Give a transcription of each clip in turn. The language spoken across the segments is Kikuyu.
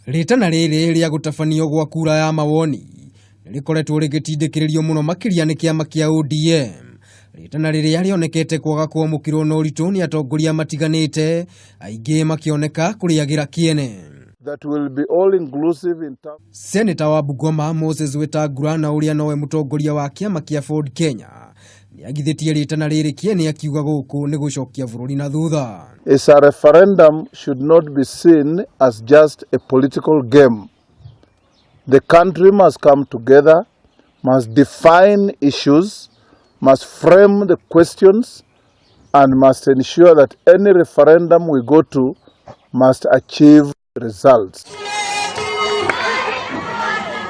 Rĩtana rĩrĩ rĩa gũtabanio gwa kura ya mawoni nĩ rĩkoretwo rĩgĩtindĩkĩrĩrio mũno makĩria nĩ kĩama kĩa ODM. Rĩtana rĩrĩa rĩonekete kwaga kwamũkĩrwo na ũritũ nĩ atongoria matiganĩte, aingĩ makĩoneka kũrĩagĩra kĩene. That will be all inclusive in terms Seneta wa Bungoma Moses Wetangula na ũrĩa nowe mũtongoria wa kĩama kĩa Ford Kenya nĩ agithĩtie rĩtana rĩrĩ kĩene akiuga gũkũ nĩ gũcokia bũrũri na thutha. Is a referendum should not be seen as just a political game. The country must come together, must define issues, must frame the questions, and must ensure that any referendum we go to must achieve results.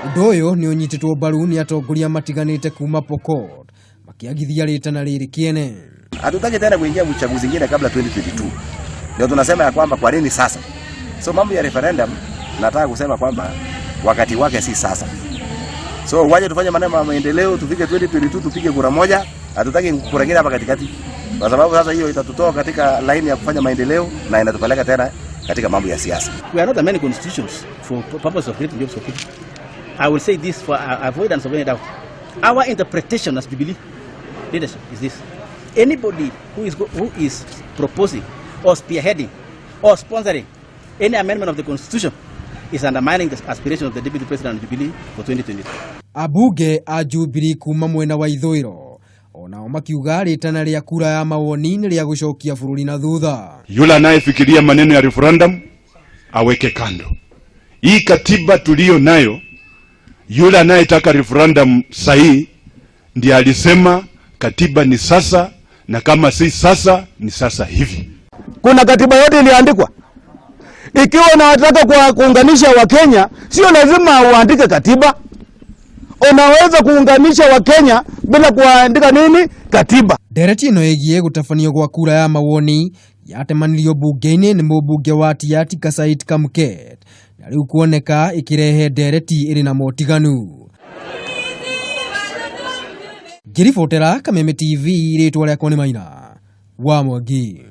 Ũndũ ũyũ nĩ ũnyitĩtwo mbaru nĩ atongoria matiganĩte kuma Pokot makĩagithia rĩtana rĩrĩ kĩene. Hatutaki tena kuingia uchaguzi ingine kabla 2022. Ndio tunasema ya kwamba kwa nini sasa? So mambo ya referendum nataka kusema kwamba wakati wake si sasa. So waje tufanye maneno ya maendeleo, tufike 2022 tupige kura moja. Hatutaki kura ingine hapa katikati, kwa sababu sasa hiyo itatutoa katika line ya kufanya maendeleo na inatupeleka tena katika mambo ya siasa. We are not amending constitutions for purpose of creating jobs for people. I will say this for avoidance of any doubt. Our interpretation as Jubilee leadership is this. Anybody who is proposing or spearheading or sponsoring any amendment of the constitution is undermining the aspiration of the Deputy President of Jubilee for 2022. Abunge a Jubilee kuma mwena wa ithũĩro onao makiuga rĩtana rĩa kura ya mawoni nĩ rĩa gũcokia bũrũri na thutha. Yule anayefikiria maneno ya referendum aweke kando. Hii katiba tuliyo nayo, yule anayetaka referendum sahihi ndiye alisema katiba ni sasa, na kama si sasa ni sasa hivi. Kuna katiba yote iliandikwa. Ikiwa unataka kuunganisha Wakenya, sio lazima uandike katiba. Unaweza kuunganisha Wakenya bila kuandika nini katiba. Ndereti ĩno ĩgiĩ gũtabanio gwa kura ya mawoni yatemanirio bunge-inĩ nĩ mũmbunge wa Tiaty Kasait Kamket na rĩu kuoneka ĩkĩrehe ndereti ĩrĩ na motiganu. Ngĩribotera Kameme TV, rĩtwa rĩakwa nĩ Maina wa Mwangi.